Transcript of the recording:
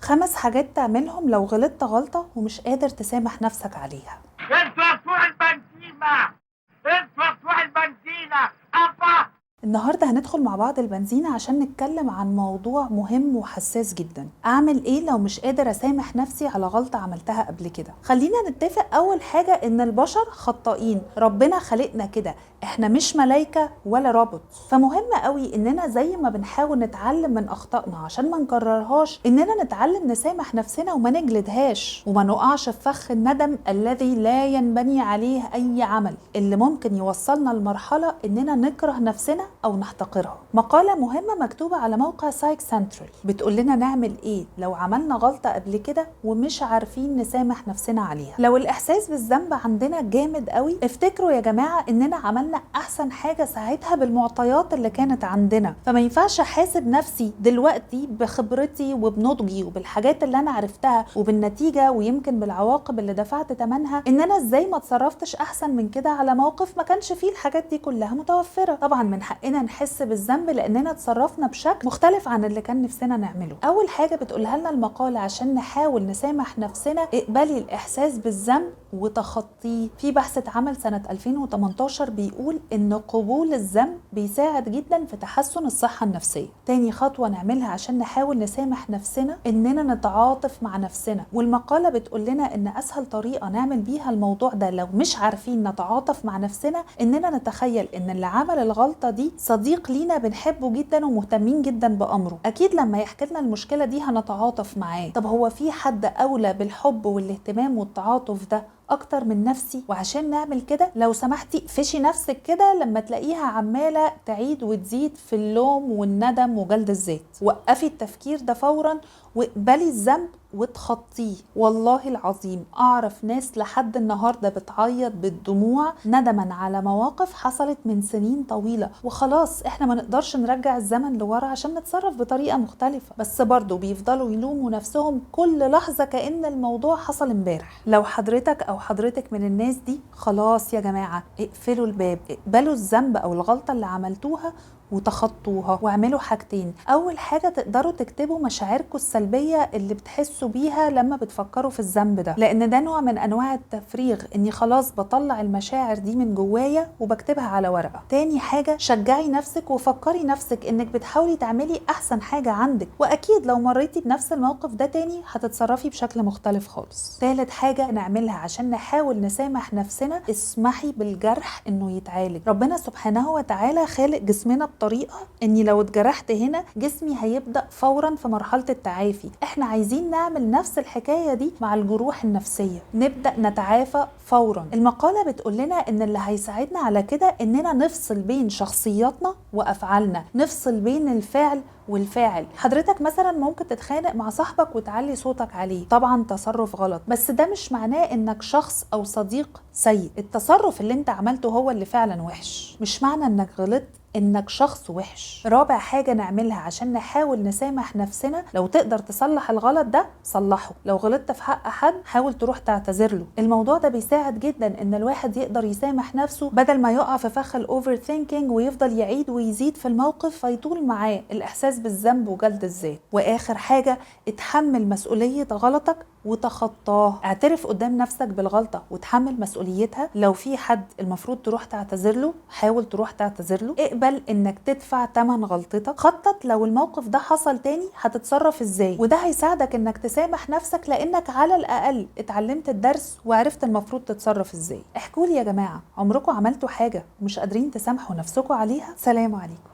5 حاجات تعملهم لو غلطت غلطة ومش قادر تسامح نفسك عليها. انتوا بتوع البنزينة، انتوا بتوع البنزينة. ابا النهاردة هندخل مع بعض البنزينة عشان نتكلم عن موضوع مهم وحساس جدا. أعمل إيه لو مش قادر أسامح نفسي على غلطة عملتها قبل كده؟ خلينا نتفق أول حاجة إن البشر خطائين، ربنا خلقنا كده، إحنا مش ملايكة ولا روبوت. فمهم قوي إننا زي ما بنحاول نتعلم من أخطائنا عشان ما نكررهاش، إننا نتعلم نسامح نفسنا وما نجلدهاش وما نقعش في فخ الندم الذي لا ينبني عليه أي عمل، اللي ممكن يوصلنا لمرحلة إننا نكره نفسنا أو نحتقرها. مقالة مهمة مكتوبة على موقع Psych Central بتقول لنا نعمل إيه لو عملنا غلطة قبل كده ومش عارفين نسامح نفسنا عليها. لو الإحساس بالذنب عندنا جامد قوي، افتكروا يا جماعة إننا عملنا أحسن حاجة ساعتها بالمعطيات اللي كانت عندنا، فما ينفعش أحاسب نفسي دلوقتي بخبرتي وبنضجي وبالحاجات اللي أنا عرفتها وبالنتيجة ويمكن بالعواقب اللي دفعت تمنها، إن أنا إزاي ما اتصرفتش أحسن من كده على موقف ما كانش فيه الحاجات دي كلها متوفرة. طبعا من حقنا نحس بالذنب لأننا اتصرفنا بشكل مختلف عن اللي كان نفسنا نعمله. أول حاجة بتقولها لنا المقالة عشان نحاول نسامح نفسنا، اقبلي الإحساس بالذنب وتخطيه. في بحث اتعمل سنة 2018 بيقول إن قبول الذنب بيساعد جدا في تحسن الصحة النفسية. تاني خطوة نعملها عشان نحاول نسامح نفسنا إننا نتعاطف مع نفسنا، والمقالة بتقول لنا إن أسهل طريقة نعمل بيها الموضوع ده لو مش عارفين نتعاطف مع نفسنا إننا نتخيل إن اللي عمل الغلطة دي صديق لينا بنحبه جدا ومهتمين جدا بأمره، أكيد لما يحكي لنا المشكلة دي هنتعاطف معاه. طب هو في حد أولى بالحب والاهتمام والتعاطف ده أكتر من نفسي؟ وعشان نعمل كده لو سمحتي فشي نفسك كده لما تلاقيها عمالة تعيد وتزيد في اللوم والندم وجلد الذات، وقفي التفكير ده فورا واقبلي الذنب وتخطيه. والله العظيم أعرف ناس لحد النهاردة بتعيط بالدموع ندما على مواقف حصلت من سنين طويلة، وخلاص احنا ما نقدرش نرجع الزمن لورا عشان نتصرف بطريقة مختلفة، بس برضو بيفضلوا يلوموا نفسهم كل لحظة كأن الموضوع حصل امبارح. لو حضرتك أو حضرتك من الناس دي، خلاص يا جماعة اقفلوا الباب، اقبلوا الذنب أو الغلطة اللي عملتوها وتخطوها، واعملوا حاجتين. اول حاجة تقدروا تكتبوا مشاعركم السلبية اللي بتحسوا بيها لما بتفكروا في الذنب ده، لان ده نوع من انواع التفريغ، اني خلاص بطلع المشاعر دي من جوايا وبكتبها على ورقة. تاني حاجة شجعي نفسك وفكري نفسك انك بتحاولي تعملي احسن حاجة عندك، واكيد لو مريتي بنفس الموقف ده تاني هتتصرفي بشكل مختلف خالص. تالت حاجة نعملها عشان نحاول نسامح نفسنا، اسمحي بالجرح انه يتعالج. ربنا سبحانه وتعالى خالق جسمنا بطريقة اني لو اتجرحت هنا جسمي هيبدأ فورا في مرحلة التعافي. احنا عايزين نعمل نفس الحكاية دي مع الجروح النفسية، نبدأ نتعافى فورا. المقالة بتقول لنا ان اللي هيساعدنا على كده اننا نفصل بين شخصياتنا وافعالنا، نفصل بين الفعل والفاعل. حضرتك مثلا ممكن تتخانق مع صاحبك وتعلي صوتك عليه، طبعا تصرف غلط، بس ده مش معناه انك شخص او صديق سيء. التصرف اللي انت عملته هو اللي فعلا وحش، مش معنى انك غلطت انك شخص وحش. رابع حاجة نعملها عشان نحاول نسامح نفسنا، لو تقدر تصلح الغلط ده صلحه، لو غلطت في حق حد حاول تروح تعتذر له. الموضوع ده بيساعد جدا ان الواحد يقدر يسامح نفسه بدل ما يقع في فخ ال overthinking ويفضل يعيد ويزيد في الموقف فيطول معاه الاحساس بالذنب وجلد الذات. واخر حاجة اتحمل مسؤولية غلطك وتخطاه، اعترف قدام نفسك بالغلطة وتحمل مسؤوليتها. لو في حد المفروض تروح تعتذر له حاول تروح تعتذر له، اقبل انك تدفع تمن غلطتك، خطط لو الموقف ده حصل تاني هتتصرف ازاي، وده هيساعدك انك تسامح نفسك لانك على الاقل اتعلمت الدرس وعرفت المفروض تتصرف ازاي. احكوا لي يا جماعة، عمركم عملتوا حاجة ومش قادرين تسامحوا نفسكم عليها؟ سلام عليكم.